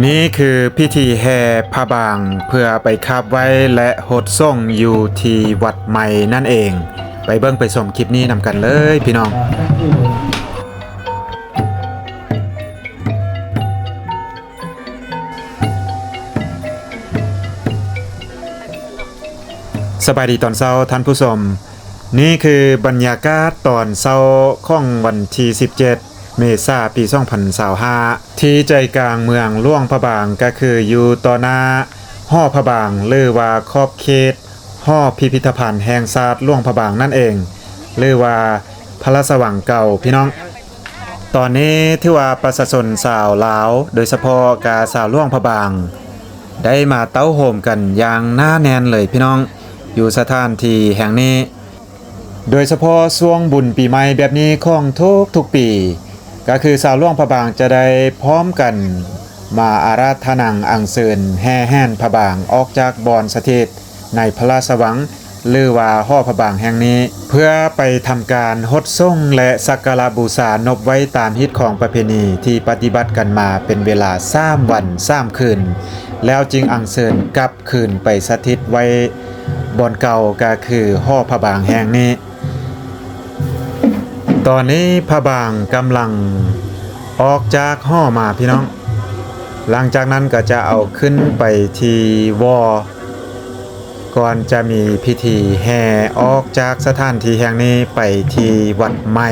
ນີ້ຄືພິທີແຫ່ພະບາງ ເພື່ອໄປຄາບໄວ້ ແລະ ຫົດສົ່ງຢູ່ທີ່ວັດໃໝ່ນັ້ນເອງ. ໄປເບິ່ງໄປຊົມຄລິບນີ້ນຳກັນເລີຍພີ່ນ້ອງ. ສະບາຍດີຕອນເຊົ້າທ່ານຜູ້ຊົມ. ນີ້ຄືບັນຍາກາດຕອນເຊົ້າຂອງວັນທີສິບເຈັດ ເມສາ ປີສອງພັນຊາວຫ້າ ທີ່ໃຈກາງເມືອງຫຼວງພະບາງ ກໍຄືຢູ່ຕໍ່ໜ້າຫໍພະບາງ ຫຼືວ່າຂອບເຂດຫໍພິພິທະພັນແຫ່ງຊາດຫຼວງພະບາງນັ້ນເອງ ຫຼືວ່າພະລາຊະວັງເກົ່າພີ່ນ້ອງ. ຕອນນີ້ຖືວ່າປະຊາຊົນຊາວລາວ ໂດຍສະເພາະກະຊາວຫຼວງພະບາງ ໄດ້ມາເຕົ້າໂຮມກັນຢ່າງໜາແໜ້ນເລີຍພີ່ນ້ອງ ຢູ່ສະຖານທີ່ແຫ່ງນີ້. ໂດຍສະເພາະຊ່ວງບຸນປີໃໝ່ແບບນີ້ຂອງທຸກໆປີ ກໍຄືຊາວຫຼວງພະບາງຈະໄດ້ພ້ອມກັນມາອາລາທະນັງອັນເຊີນແຫ່ແຫນພະບາງອອກຈາກບ່ອນສະຖິດໃນພະລາຊະວັງ ຫຼືວ່າຫໍພະບາງແຫ່ງນີ້ ເພື່ອໄປທຳການຫົດສົ່ງ ແລະ ສັກກາລະບູຊານົບໄຫວ້ຕາມຮີດຄອງປະເພນີທີ່ປະຕິບັດກັນມາເປັນເວລາສາມວັນສາມຄືນ ແລ້ວຈຶ່ງອັນເຊີນກັບ ຄືນໄປສະຖິດໄວ້ບ່ອນເກົ່າ ກໍຄືຫໍພະບາງແຫ່ງນີ້. ຕອນນີ້ພະບາງກຳລັງອອກຈາກຫໍມາພີ່ນ້ອງ. ຫຼັງຈາກນັ້ນກໍຈະເອົາຂຶ້ນໄປທີ່ວໍ ກ່ອນຈະມີພິທີແຫ່ອອກຈາກສະຖານທີ່ແຫ່ງນີ້ໄປທີ່ວັດໃໝ່.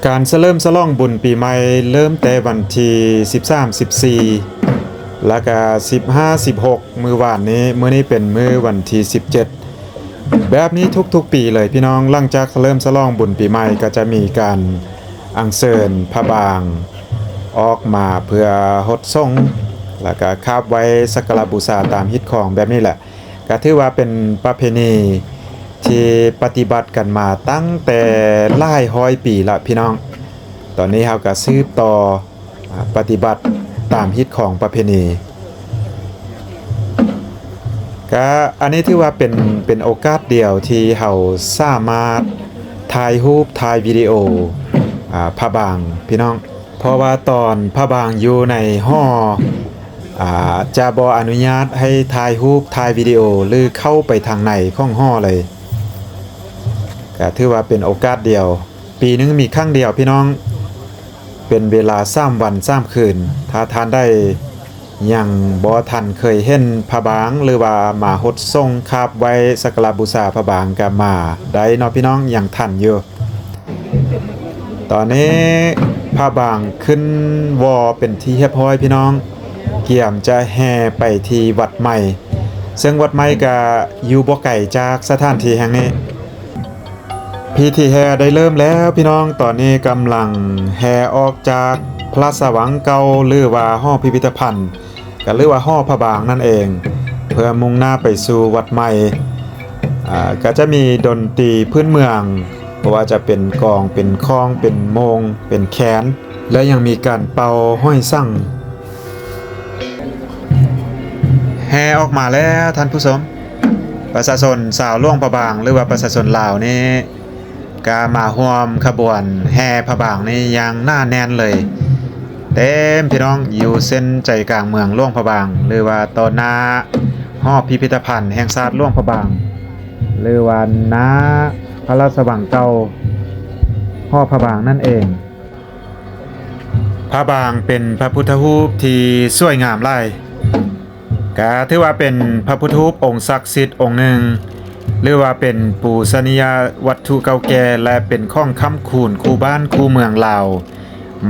ການສະເຫຼີມສະຫຼອງບຸນປີໃໝ່ເລີ່ມແຕ່ວັນທີສິບສາມ ສິບສີ່ ແລ້ວກະສິບຫ້າ ສິບຫົກ ມື້ວານນີ້ ມື້ນີ້ເປັນມື້ວັນທີສິບເຈັດ ແບບນີ້ທຸກໆປີເລີຍພີ່ນ້ອງ. ຫຼັງຈາກສະເຫຼີມສະຫຼອງບຸນປີໃໝ່ ກໍຈະມີການອັນເຊີນພະບາງອອກມາເພື່ອຫົດສົ່ງ ແລ້ວກະຄາບໄຫວ້ສັກກາລະບູຊາຕາມຮີດຄອງແບບນີ້ແຫຼະ. ກະຖືວ່າເປັນປະເພນີທີ່ປະຕິບັດກັນມາຕັ້ງແຕ່ຫຼາຍຮ້ອຍປີລະພີ່ນ້ອງ. ຕອນນີ້ເຮົາກະສືບຕໍ່ ອາ ປະຕິບັດຕາມຮີດຄອງປະເພນີ. ກະອັນນີ້ຖືວ່າເປັນ ເປັນໂອກາດດຽວທີ່ເຮົາສາມາດຖ່າຍຮູບ ຖ່າຍວິດີໂອ ອາ ພະບາງພີ່ນ້ອງ. ເພາະວ່າຕອນພະບາງຢູ່ໃນຫໍ ອາ ຈະບໍ່ອະນຸຍາດໃຫ້ຖ່າຍຮູບ ຖ່າຍວິດີໂອ ຫຼື ເຂົ້າໄປທາງໃນຂອງຫໍເລີຍ. ກະຖືວ່າເປັນໂອກາດດຽວ ປີໜຶ່ງມີຄັ້ງດຽວພີ່ນ້ອງ ເປັນເວລາສາມວັນສາມຄືນ. ຖ້າທ່ານໃດຍັງບໍ່ທັນເຄີຍເຫັນພະບາງ ຫຼືວ່າມາຫົດສົ່ງຄາບໄຫວ້ສັກກາລະບູຊາພະບາງ ກະມາໄດ້ເນາະພີ່ນ້ອງ ຍັງທັນຢູ່. ຕອນນີ້ພະບາງຂຶ້ນວໍເປັນທີ່ຮຽບຮ້ອຍພີ່ນ້ອງ ກຽມຈະແຫ່ໄປທີ່ວັດໃໝ່ ເຊິ່ງວັດໃໝ່ກະຢູ່ບໍ່ໄກຈາກສະຖານທີ່ແຫ່ງນີ້. ພິທີແຫ່ໄດ້ເລີ່ມແລ້ວພີ່ນ້ອງ. ຕອນນີ້ກຳລັງແຫ່ອອກຈາກພະລາຊະວັງເກົ່າ ຫຼືວ່າຫໍພິພິທະພັນ ກະຫຼືວ່າຫໍພະບາງນັ້ນເອງ ເພື່ອມຸ່ງໜ້າໄປສູ່ວັດໃໝ່. ອາ ກະຈະມີດົນຕີພື້ນເມືອງ ບໍ່ວ່າຈະເປັນກອງ ເປັນຄ້ອງ ເປັນໂມງ ເປັນແຄນ ແລະ ຍັງມີການເປົ່າຫອຍສັງ. ແຫ່ອອກມາແລ້ວທ່ານຜູ້ຊົມ. ປະຊາຊົນຊາວຫຼວງພະບາງ ຫຼືວ່າປະຊາຊົນລາວນີ້ ກະມາຮ່ວມຂະບວນແຫ່ພະບາງນີ້ຢ່າງໜາແໜ້ນເລີຍ ເຕັມພີ່ນ້ອງ ຢູ່ເສັ້ນໃຈກາງເມືອງຫຼວງພະບາງ ຫຼືວ່າຕໍ່ໜ້າຫໍພິພິທະພັນແຫ່ງຊາດຫຼວງພະບາງ ຫຼືວ່າໜ້າພະລາຊະວັງເກົ່າ ຫໍພະບາງນັ້ນເອງ. ພະບາງເປັນພະພຸດທະຮູບທີ່ສວຍງາມຫຼາຍ. ກະຖືວ່າເປັນພະພຸດທະຮູບອົງສັກສິດອົງໜຶ່ງ ຫຼືວ່າເປັນປູຊະນີຍະວັດຖຸເກົ່າແກ່ ແລະ ເປັນຂອງຄ້ຳຄູນຄູ່ບ້ານຄູ່ເມືອງລາວ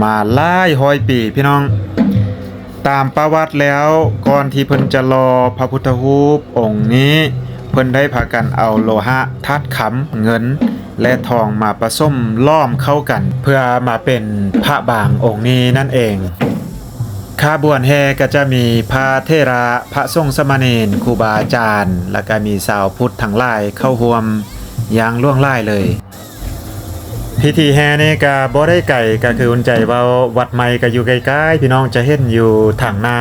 ມາຫຼາຍຮ້ອຍປີພີ່ນ້ອງ. ຕາມປະຫວັດແລ້ວ ກ່ອນທີ່ເພິ່ນຈະຫຼໍ່ພະພຸດທະຮູບອົງນີ້ ເພິ່ນໄດ້ພາກັນເອົາໂລຫະ ທາດຄຳ ເງິນ ແລະ ທອງມາປະສົມຫຼອມເຂົ້າກັນ ເພື່ອມາເປັນພະບາງອົງນີ້ນັ້ນເອງ. ຂະບວນແຫ່ກໍຈະມີພະເຖລະ ພະສົງສາມະເນນ ຄູບາອາຈານ ແລ້ວກໍມີຊາວພຸດທັງຫຼາຍເຂົ້າຮ່ວມຢ່າງຫຼວງຫຼາຍເລີຍ. ພິທີແຫ່ນີ້ກໍບໍ່ໄດ້ໄກ ກໍຄືອຸ່ນໃຈເວົ້າ ວັດໃໝ່ກໍຢູ່ໃກ້ໆ ພີ່ນ້ອງຈະເຫັນຢູ່ທາງໜ້າ.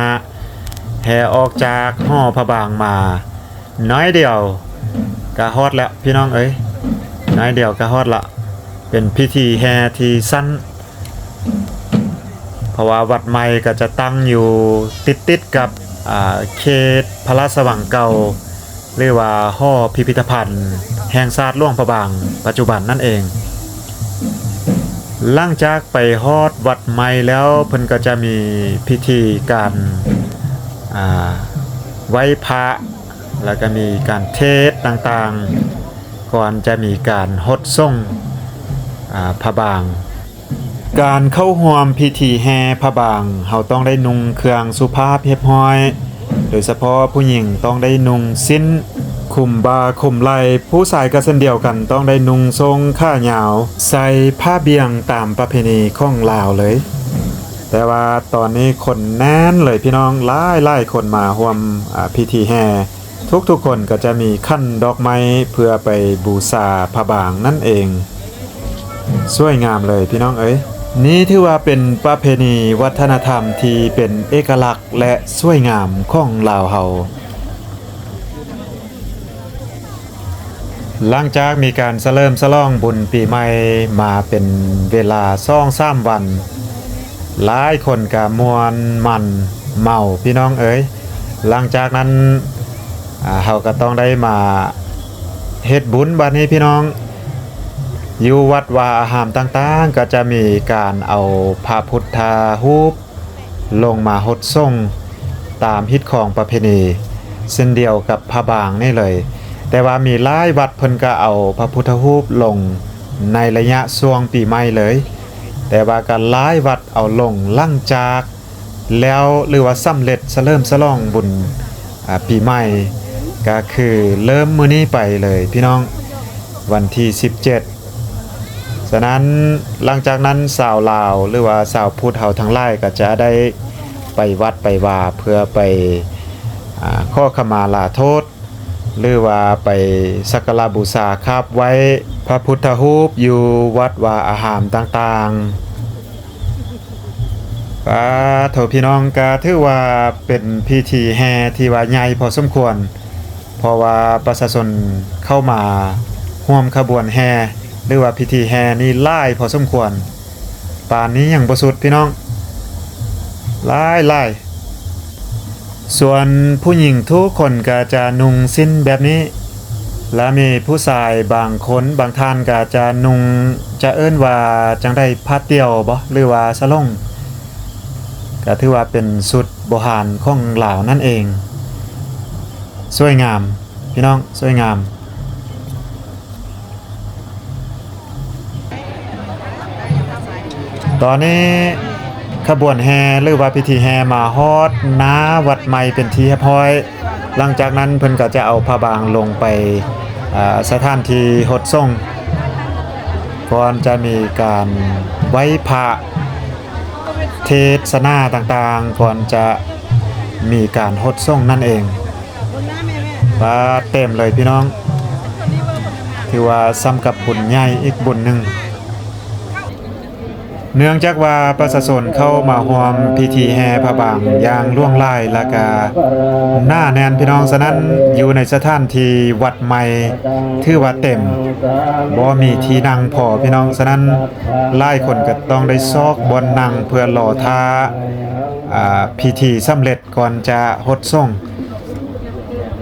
ແຫ່ອອກຈາກຫໍພະບາງມາໜ້ອຍດຽວກໍຮອດແລ້ວ ພີ່ນ້ອງເອີຍ, ໜ້ອຍດຽວກໍຮອດລະ. ເປັນພິທີແຫ່ທີ່ສັ້ນ ເພ ພາະວ່າວັດໃໝ່ກໍຈະຕັ້ງຢູ່ຕິດໆກັບ ອາ ເຂດພະລາຊະວັງເກົ່າ ຫຼືວ່າຫໍພິພິທະພັນແຫ່ງຊາດຫຼວງພະບາງປັດຈຸບັນນັ້ນເອງ. ຫຼັງຈາກໄປຮອດວັດໃໝ່ແລ້ວ ເພິ່ນກໍຈະມີພິທີການ ອາ ໄຫວ້ພະ ແລ້ວກໍມີການເທດຕ່າງໆ ກ່ອນຈະມີການຫົດສົ່ງ ອາ ພະບາງ. ການເຂົ້າຮ່ວມພິທີແຫ່ພະບາງ ເຮົາຕ້ອງໄດ້ນຸ່ງເຄື່ອງສຸພາບຮຽບຮ້ອຍ, ໂດຍສະເພາະຜູ້ຍິງຕ້ອງໄດ້ນຸ່ງສິ້ນຄຸມບ່າຄຸມໄຫຼ່, ຜູ້ຊາຍກໍເຊັ່ນດຽວກັນ ຕ້ອງໄດ້ນຸ່ງໂສ້ງຂາຍາວ, ໃສ່ຜ້າບ່ຽງຕາມປະເພນີຂອງລາວເລີຍ. ແຕ່ວ່າຕອນນີ້ຄົນແໜ້ນເລີຍພີ່ນ້ອງ, ຫຼາຍໆຄົນມາຮ່ວມ ອາ ພິທີແຫ່. ທຸກໆຄົນກໍຈະມີຂັນດອກໄມ້ເພື່ອໄປບູຊາພະບາງນັ້ນເອງ. ສວຍງາມເລີຍພີ່ນ້ອງເອີຍ. ນີ້ຖືວ່າເປັນປະເພນີວັດທະນະທຳທີ່ເປັນເອກະລັກ ແລະ ສວຍງາມຂອງລາວເຮົາ. ຫຼັງຈາກມີການສະເຫຼີມສະຫຼອງບຸນປີໃໝ່ມາເປັນເວລາສອງສາມວັນ, ຫຼາຍຄົນກະມ່ວນມັນເມົາພີ່ນ້ອງເອີຍ. ຫຼັງຈາກນັ້ນ ອາ ເຮົາກໍຕ້ອງໄດ້ມາເຮັດບຸນບາດນີ້ພີ່ນ້ອງ. ຢູ່ວັດວາອາຮາມຕ່າງໆ ກໍຈະມີການເອົາພະພຸດທະຮູບ ລົງມາຫົດສົ່ງຕາມຮີດຄອງປະເພນີ ເຊັ່ນດຽວກັບພະບາງນີ້ເລີຍ. ແຕ່ວ່າມີຫຼາຍວັດເພິ່ນກໍເອົາພະພຸດທະຮູບລົງໃນໄລຍະຊ່ວງປີໃໝ່ເລີຍ, ແຕ່ວ່າກໍຫຼາຍວັດເອົາລົງຫຼັງຈາກແລ້ວ ຫຼືວ່າສຳເລັດສະເຫຼີມສະຫຼອງບຸນ ອາ ປີໃໝ່, ກໍຄືເລີ່ມມື້ນີ້ໄປເລີຍພີ່ນ້ອງ, ວັນທີສິບເຈັດ. ສະນັ້ນ ຫຼັງຈາກນັ້ນຊາວລາວ ຫຼືວ່າຊາວພຸດເຮົາທັງຫຼາຍກໍຈະໄດ້ໄປວັດໄປວາ ເພື່ອໄປ ອາ ຂໍຂະມາລາໂທດ ຫຼືວ່າໄປສັກກາລະບູຊາ ຂາບໄຫວ້ພະພຸດທະຮູບຢູ່ວັດວາອາຮາມຕ່າງໆ. ປາໂທ ພີ່ນ້ອງ, ກະຖືວ່າເປັນພິທີແຫ່ທີ່ວ່າໃຫຍ່ພໍສົມຄວນ, ເພາະວ່າປະຊາຊົນເຂົ້າມາຮ່ວມຂະບວນແຫ່ ຫຼືວ່າພິທີແຫ່ນີ້ຫຼາຍພໍສົມຄວນ. ປານນີ້ຍັງບໍ່ສຸດພີ່ນ້ອງ, ຫຼາຍໆ. ສ່ວນຜູ້ຍິງທຸກຄົນກໍຈະນຸ່ງສິ້ນແບບນີ້, ແລະ ມີຜູ້ຊາຍບາງຄົນບາງທ່ານກໍຈະນຸ່ງ ຈະເອີ້ນວ່າຈັ່ງໃດ ຜ້າຕ່ຽວບໍ ຫຼືວ່າສະຫຼົງ, ກໍຖືວ່າເປັນຊຸດໂບຮານຂອງລາວນັ້ນເອງ. ສວຍງາມພີ່ນ້ອງ, ສວຍງາມ. ຕອນນີ້ຂະບວນແຫ່ ຫຼືວ່າພິທີແຫ່ມາຮອດໜ້າວັດໃໝ່ເປັນທີ່ຮຽບຮ້ອຍ. ຫຼັງຈາກນັ້ນເພິ່ນກໍຈະເອົາພະບາງລົງໄປ ອາ ສະຖານທີ່ຫົດສົ່ງ, ກ່ອນຈະມີການໄຫວ້ພະ ເທດສະໜາຕ່າງໆ ກ່ອນຈະມີການຫົດສົ່ງນັ້ນເອງ. ປາເຕັມເລີຍພີ່ນ້ອງ, ຖືວ່າສ່ຳກັບບຸນໃຫຍ່ອີກບຸນໜຶ່ງ. ເນື່ອງຈາກວ່າປະຊາຊົນເຂົ້າມາຮ່ວມພິທີແຫ່ພະບາງຢ່າງຫຼວງຫຼາຍ ແລະກະໜາແໜ້ນພີ່ນ້ອງ, ສະນັ້ນຢູ່ໃນສະຖານທີ່ວັດໃໝ່ຖືວ່າເຕັມ, ບໍ່ມີທີ່ນັ່ງພໍພີ່ນ້ອງ, ສະນັ້ນຫຼາຍຄົນກໍຕ້ອງໄດ້ຊອກບ່ອນນັ່ງເພື່ອລໍຖ້າ ອາ ພິທີສຳເລັດ ກ່ອນຈະຫົດສົ່ງ.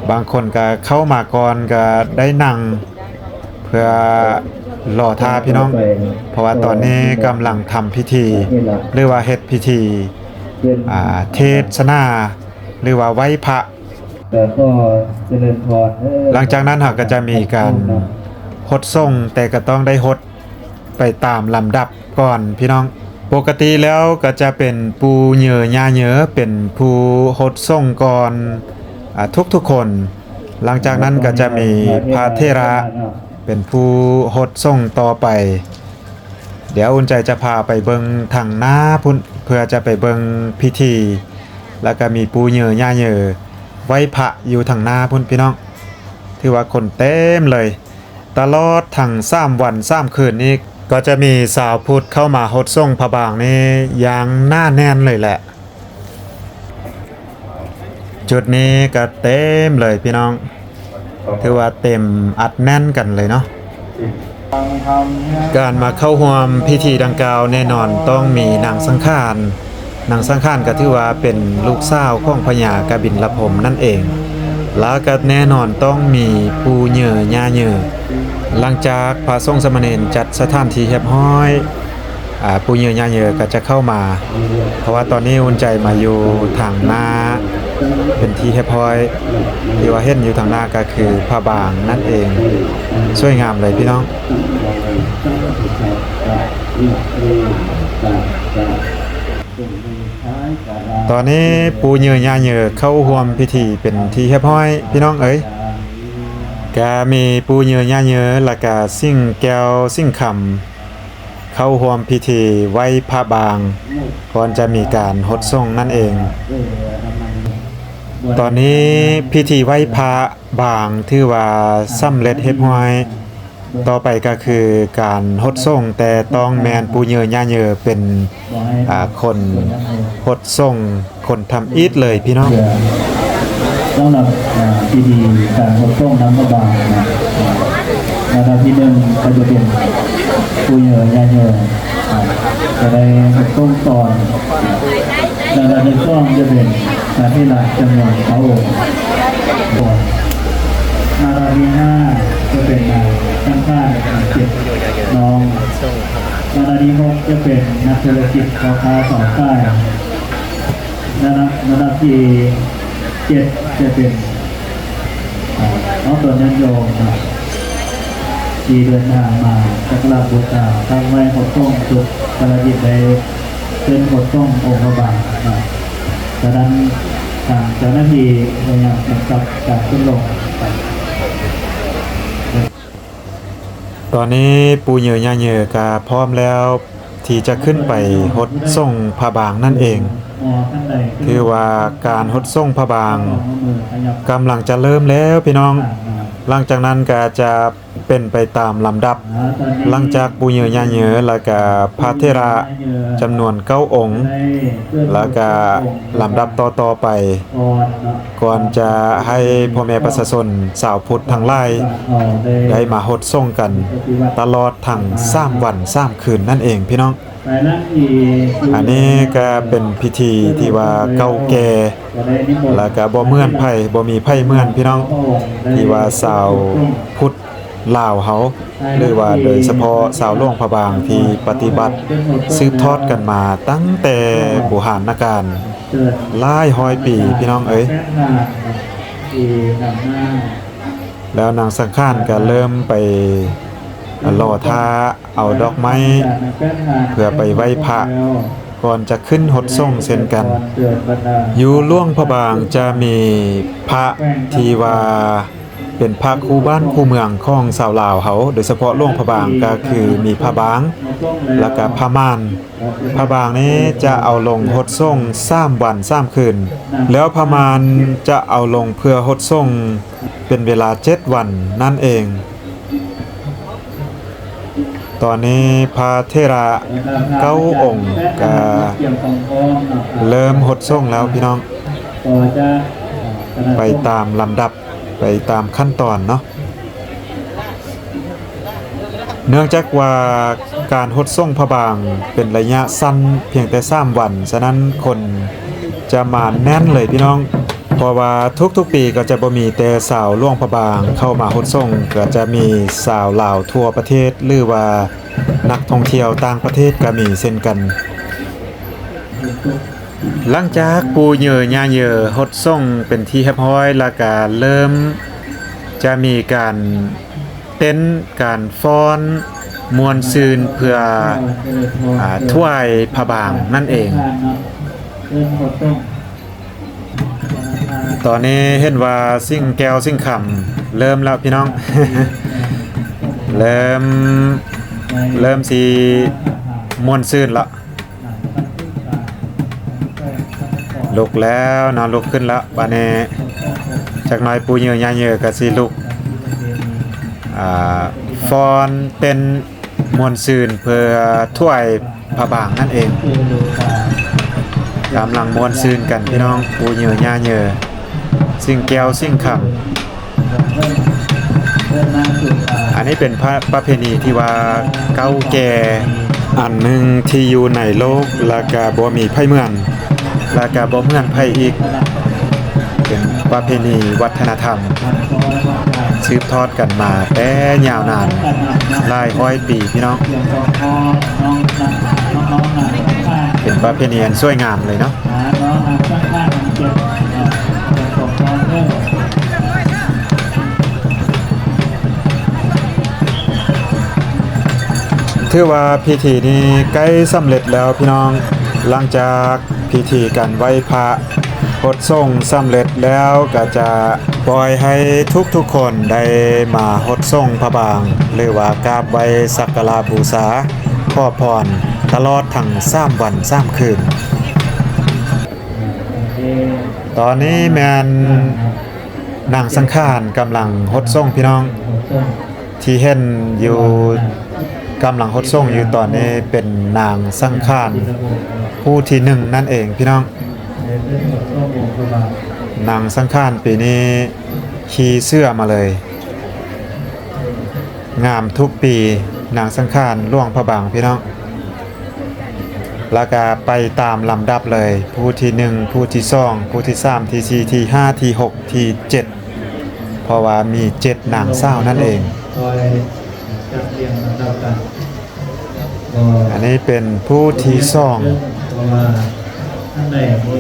ບາງຄົນກະເຂົ້າມາກ່ອນກະໄດ້ນັ່ງເພື່ອລໍຖ້າພີ່ນ້ອງ, ເພາະວ່າຕອນນີ້ກຳລັງທຳພິທີ ຫຼືວ່າເຮັດພິທີ ອາ ເທດສະໜາ ຫຼືວ່າໄຫວ້ພະ. ແລ້ວກໍຈະເລີນພອນເດີ. ຫຼັງຈາກນັ້ນເຮົາກໍຈະມີການຫົດສົ່ງ, ແຕ່ກໍຕ້ອງໄດ້ຫົດ ໄປຕາມລຳດັບກ່ອນພີ່ນ້ອງ. ປົກກະຕິແລ້ວກໍຈະເປັນປູ່ເຍີຍ່າເຍີເປັນຜູ້ຫົດສົ່ງກ່ອນ ອາ ທຸກໆຄົນ. ຫຼັງຈາກນັ້ນກໍຈະມີພະເຖລະເປັນຜູ້ຫົດສົ່ງຕໍ່ໄປ. ດຽວອຸ່ນໃຈຈະພາໄປເບິ່ງທາງໜ້າພຸ້ນ ເພື່ອຈະໄປເບິ່ງພິທີ, ແລ້ວກໍມີປູ່ເຍີຍ່າເຍີໄຫວ້ພະຢູ່ທາງໜ້າພຸ້ນພີ່ນ້ອງ. ຖືວ່າຄົນເຕັມເລີຍ. ຕະຫຼອດທັງສາມວັນສາມຄືນນີ້ ກໍຈະມີຊາວພຸດເຂົ້າມາຫົດສົ່ງພະບາງນີ້ຢ່າງໜາແໜ້ນເລີຍແຫຼະ. ຈຸດນີ້ກໍເຕັມເລີຍພີ່ນ້ອງ, ຖືວ່າເຕັມອັດແໜ້ນກັນເລີຍເນາະ. ການມາເຂົ້າຮ່ວມພິທີດັ່ງກ່າວແນ່ນອນຕ້ອງມີນາງສັງຂານ ນາງສັງຂານກໍຖືວ່າເປັນລູກສາວຂອງພະຍາກະບິນລະພົມນັ້ນເອງ ແລ້ວກໍແນ່ນອນຕ້ອງມີປູ່ເຍີຍ່າເຍີ. ຫຼັງຈາກພະສົງສາມະເນນຈັດສະຖານທີ່ຮຽບຮ້ອຍ ອາ ປູ່ເຍີຍ່າເຍີກໍຈະເຂົ້າມາ ເພາະວ່າຕອນນີ້ອຸ່ນໃຈມາຢູ່ທາງໜ້າເປັນທີ່ຮຽບຮ້ອຍ ທີ່ວ່າເຫັນຢູ່ທາງໜ້າກໍຄືພະບາງນັ້ນເອງ ສວຍງາມເລີຍພີ່ນ້ອງ. ຕອນນີ້ປູ່ເຍີຍ່າເຍີເຂົ້າຮ່ວມພິທີເປັນທີ່ຮຽບຮ້ອຍພີ່ນ້ອງເອີຍ ກະມີປູ່ເຍີຍ່າເຍີ ແລ້ວກະສິ່ງແກ້ວສິ່ງຄຳ ເຂົ້າຮ່ວມພິທີໄຫວ້ພະບາງ ກ່ອນຈະມີການຫົດສົ່ງນັ້ນເອງ. ຕອນນີ້ພິທີໄຫວ້ພະບາງຖືວ່າສຳເລັດຮຽບຮ້ອຍ. ຕໍ່ໄປກໍຄືການຫົດສົ່ງ ແຕ່ຕ້ອງແມ່ນປູ່ເຍີຍ່າເຍີເປັນ ອາ ຄົນຫົດສົ່ງ ຄົນທຳອິດເລີຍພີ່ນ້ອງ. ສຳລັບ ອາ ພິທີການຫົດສົ່ງນຳພະບາງນະ ລຳດັບທີໜຶ່ງກໍຈະເປັນປູ່ເຍີຍ່າເຍີ ອາ ຈະໄດ້ຫົດສົ່ງກ່ອນ. ລຳດັບທີສອງຈະເປັນພະເຖລະຈຳນວນເກົ້າອົງ. ລຳດັບທີຫ້າຈະເປັນນາງສັງຂານເຈັດນ້ອງ. ລຳດັບທີຫົກຈະເປັນນັກທຸລະກິດພໍ່ຄ້າຊາວຂາຍ. ລຳດັບ ລຳດັບທີເຈັດຈະເປັນ ອາ ນ້ອງຕົນຍາດໂຍມເນາະ ທີ່ເດີນທາງມາສັກກາລະບູຊາ ທັງໄຫວ້ຫົດສົ່ງ ຊຸດກາລະດິດໄດ້ຂຶ້ນຫົດສົ່ງອົງພະບາງເນາະ. ສະນັ້ນ ທາງເຈົ້າໜ້າທີ່ພະຍາຍາມກຳກັບການຂຶ້ນລົງ. ຕອນນີ້ປູ່ເຍີຍ່າເຍີກະພ້ອມແລ້ວທີ່ຈະຂຶ້ນໄປຫົດສົ່ງພະບາງນັ້ນເອງ. ຖືວ່າການຫົດສົ່ງພະບາງກຳລັງຈະເລີ່ມແລ້ວພີ່ນ້ອງ. ຫຼັງຈາກນັ້ນກະຈະເປັນໄປຕາມລຳດັບ. ຫຼັງຈາກປູ່ເຍີຍ່າເຍີ ແລ້ວກະພະເຖລະຈຳນວນເກົ້າອົງ ແລ້ວກະລຳດັບຕໍ່ໆໄປ ກ່ອນຈະໃຫ້ພໍ່ແມ່ປະຊາຊົນຊາວພຸດທັງຫຼາຍ ໄດ້ມາຫົດສົ່ງກັນຕະຫຼອດທັງສາມວັນສາມຄືນນັ້ນເອງພີ່ນ້ອງ. ອັນນີ້ກໍເປັນພິທີທີ່ວ່າເກົ່າແກ່ ແລ້ວກໍບໍ່ເໝືອນໃຜ ບໍ່ມີໃຜເໝືອນພີ່ນ້ອງ ທີ່ວ່າຊາວພຸດລາວເຮົາ ຫຼືວ່າໂດຍສະເພາະຊາວຫຼວງພະບາງທີ່ປະຕິບັດສືບທອດກັນມາຕັ້ງແຕ່ບູຮານນະການ ຫຼາຍຮ້ອຍປີພີ່ນ້ອງເອີຍ. ແລ້ວນາງສັງຂານກໍເລີ່ມໄປລໍຖ້າເອົາດອກໄມ້ ເພື່ອໄປໄຫວ້ພະ ກ່ອນຈະຂຶ້ນຫົດສົ່ງເຊັ່ນກັນ. ຢູ່ຫຼວງພະບາງຈະມີພະທີ່ວ່າ ເປັນພະຄູ່ບ້ານຄູ່ເມືອງຂອງຊາວລາວເຮົາ ໂດຍສະເພາະຫຼວງພະບາງກໍຄືມີພະບາງ ແລ້ວກໍພະມ່ານ. ພະບາງນີ້ຈະເອົາລົງຫົດສົ່ງສາມວັນສາມຄືນ ແລ້ວພະມ່ານຈະເອົາລົງເພື່ອຫົດສົ່ງເປັນເວລາເຈັດວັນນັ້ນເອງ. ຕອນນີ້ພະເຖລະເກົ້າອົງກະເລີ່ມຫົດສົ່ງແລ້ວພີ່ນ້ອງ ໄປຕາມລຳດັບ ໄປຕາມຂັ້ນຕອນເນາະ. ເນື່ອງຈາກວ່າການຫົດສົ່ງພະບາງເປັນໄລຍະສັ້ນພຽງແຕ່ສາມວັນ, ສະນັ້ນຄົນຈະມາແໜ້ນເລີຍພີ່ນ້ອງ, ເພາະວ່າທຸກໆປີກໍຈະບໍ່ມີແຕ່ຊາວຫຼວງພະບາງເຂົ້າມາຫົດສົ່ງ, ກໍຈະມີຊາວລາວທົ່ວປະເທດ ຫຼືວ່ານັກທ່ອງທ່ຽວຕ່າງປະເທດກໍມີເຊັ່ນກັນ. ຫຼັງຈາກປູ່ເຍີຍ່າເຍີຫົດສົ່ງເປັນທີ່ຮຽບຮ້ອຍ ແລ້ວກະເລີ່ມຈະມີການເຕັ້ນ ການຟ້ອນມ່ວນຊື່ນເພື່ອ ອາ ຖວາຍພະບາງນັ້ນເອງ. ຕອນນີ້ເຫັນວ່າສິ່ງແກ້ວສິ່ງຄຳເລີ່ມແລ້ວພີ່ນ້ອງ, ເລີ່ມ ເລີ່ມຊິມ່ວນຊື່ນລະ. ລຸກແລ້ວເນາະ, ລຸກຂຶ້ນແລ້ວ. ບາດນີ້ຈັກໜ້ອຍປູ່ເຍີຍ່າເຍີກໍຊິລຸກ ອາ ຟ້ອນເຕັ້ນມ່ວນຊື່ນເພື່ອຖວາຍພະບາງນັ້ນເອງ. ກຳລັງມ່ວນຊື່ນກັນພີ່ນ້ອງ, ປູ່ເຍີຍ່າເຍີ ສິ່ງແກ້ວສິ່ງຄຳ. ອັນນີ້ເປັນພະ ປະເພນີທີ່ວ່າເກົ່າແກ່ອັນໜຶ່ງທີ່ຢູ່ໃນໂລກ ແລ້ວກະບໍ່ມີໃຜເໝືອນ. ແລ້ວກະບໍ່ເໝືອນໃຜອີກ ເປັນປະເພນີວັດທະນະທຳ ສືບທອດກັນມາແຕ່ຍາວນານຫຼາຍຮ້ອຍປີພີ່ນ້ອງ ເປັນປະເພນີອັນສວຍງາມເລີຍເນາະ. ຖືວ່າພິທີນີ້ໃກ້ສຳເລັດແລ້ວພີ່ນ້ອງ ຫຼັງຈາກພິທີການໄຫວ້ພະຫົດສົງສຳເລັດແລ້ວ ກະຈະປ່ອຍໃຫ້ທຸກໆຄົນໄດ້ມາຫົດສົງພະບາງ ຫຼືວ່າກາບໄຫວ້ສັກກາລະບູຊາ ຂໍພອນຕະຫຼອດທັງສາມວັນສາມຄືນ. ຕອນນີ້ແມ່ນນາງສັງຂານກຳລັງຫົດສົງພີ່ນ້ອງ ທີ່ເຫັນຢູ່ ກຳລັງຫົດສົງຢູ່ຕອນນີ້ເປັນນາງສັງຂານຜູ້ທີໜຶ່ງນັ້ນເອງພີ່ນ້ອງ. ນາງສັງຂານປີນີ້ຂີ່ເສືອມາເລີຍ ງາມທຸກປີ ນາງສັງຂານຫຼວງພະບາງພີ່ນ້ອງ. ແລ້ວກະໄປຕາມລຳດັບເລີຍ ຜູ້ທີໜຶ່ງ ຜູ້ທີສອງ ຜູ້ທີສາມ ທີສີ່ ທີຫ້າ ທີຫົກ ທີເຈັດ ເພາະວ່າມີເຈັດນາງສາວນັ້ນເອງ. ອັນນີ້ເປັນຜູ້ທີສອງ ເພາະວ່າອັນໃດມີ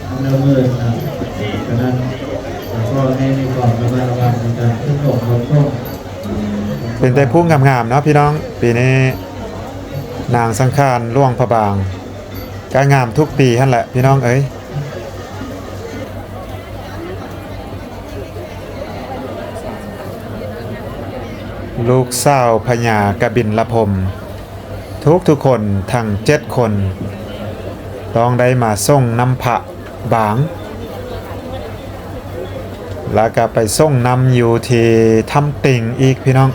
ອັນລະເມີດນະ ສະນັ້ນກໍໃຫ້ມີຄວາມລະມັດລະວັງໃນການຂຶ້ນລົງລົງ. ເປັນແຕ່ຜູ້ງາມໆເນາະພີ່ນ້ອງ ປີນີ້ນາງສັງຂານຫຼວງພະບາງ ກະງາມທຸກປີຫັ້ນແຫຼະພີ່ນ້ອງເອີຍ. ລູກສາວພະຍາກະບິນລະພົມ ທຸກໆຄົນທັງເຈັດຄົນ ຕ້ອງໄດ້ມາສົງນ້ຳພະບາງ ແລ້ວກະໄປສົງນ້ຳຢູ່ທີ່ຖ້ຳຕິ່ງອີກພີ່ນ້ອງ.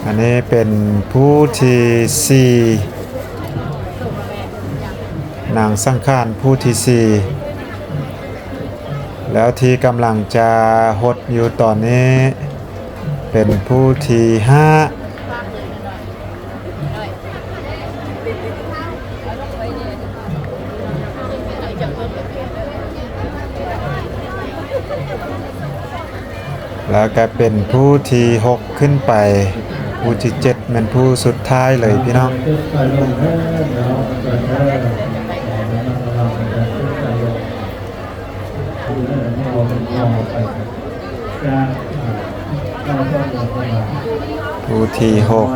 ອັນນີ້ເປັນຜູ້ທີສີ່ ນາງສັງຂານຜູ້ທີສີ່ ແລ້ວທີ່ກຳລັງຈະຫົດຢູ່ຕອນນີ້ເປັນຜູ້ທີຫ້າ. ແລ້ວກະເປັນຜູ້ທີຫົກຂຶ້ນໄປ ຜູ້ທີເຈັດແມ່ນຜູ້ສຸດທ້າຍເລີຍພີ່ນ້ອງ. ຜູ້ທີຫົກ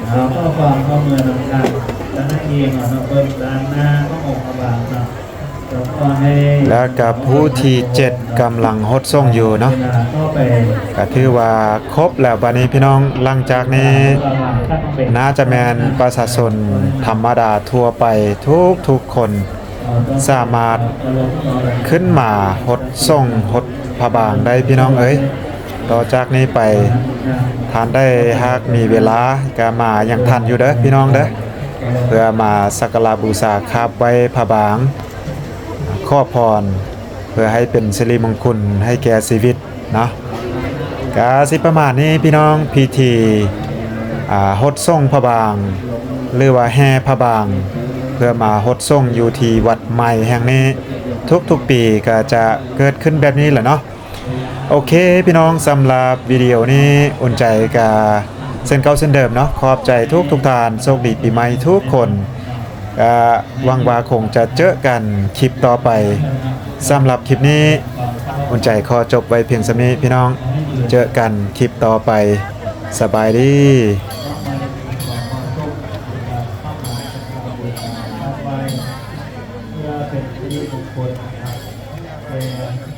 ເອົາ ຂໍຄວາມຮ່ວມມືນຳກັນ ແລ້ວນັກຮຽນເນາະ ເບິ່ງດ້ານໜ້າຂອງອົງພະບາງເນາະ ແລ້ວກໍຜູ້ທີເຈັດກຳລັງຫົດສົງຢູ່ເນາະ ກໍຖືວ່າຄົບແລ້ວ ບາດນີ້ພີ່ນ້ອງ ຫຼັງຈາກນີ້ໜ້າຈະແມ່ນປະຊາຊົນທຳມະດາທົ່ວໄປທຸກໆຄົນ ສາມາດຂຶ້ນມາຫົດສົງຫົດພະບາງໄດ້ພີ່ນ້ອງເອີຍ. ຕໍ່ຈາກນີ້ໄປ ທ່ານໃດຫາກມີເວລາ ກະມາຍັງທັນຢູ່ເດີພີ່ນ້ອງເດີ ເພື່ອມາສັກກາລະບູຊາ ຄາບໄຫວ້ພະບາງ ຂໍພອນ ເພື່ອໃຫ້ເປັນສິລິມົງຄຸນໃຫ້ແກ່ຊີວິດ ເນາະ ກະຊິປະມານນີ້ພີ່ນ້ອງ ພິທີ ອ່າ ຫົດສົງພະບາງ ຫຼືວ່າແຫ່ພະບາງ ເພື່ອມາຫົດສົງຢູ່ທີ່ວັດໃໝ່ແຫ່ງນີ້ ທຸກໆປີກະຈະເກີດຂຶ້ນແບບນີ້ແຫຼະເນາະ. ໂອເຄພີ່ນ້ອງ ສຳລັບວິດີໂອນີ້ ອຸ່ນໃຈກະເຊັ່ນເກົ່າເຊັ່ນເດີມເນາະ ຂອບໃຈທຸກໆທ່ານ ໂຊກດີປີໃໝ່ທຸກຄົນ. ກະຫວັງວ່າຄົງຈະເຈີກັນຄລິບຕໍ່ໄປ. ສຳລັບຄລິບນີ້ ອຸ່ນໃຈຂໍຈົບໄວ້ພຽງສ່ຳນີ້ພີ່ນ້ອງ ເຈີກັນຄລິບຕໍ່ໄປ ສະບາຍດີ. ເພື່ອເປັນສິລິມົງຄົນນະຄັບ ແຕ່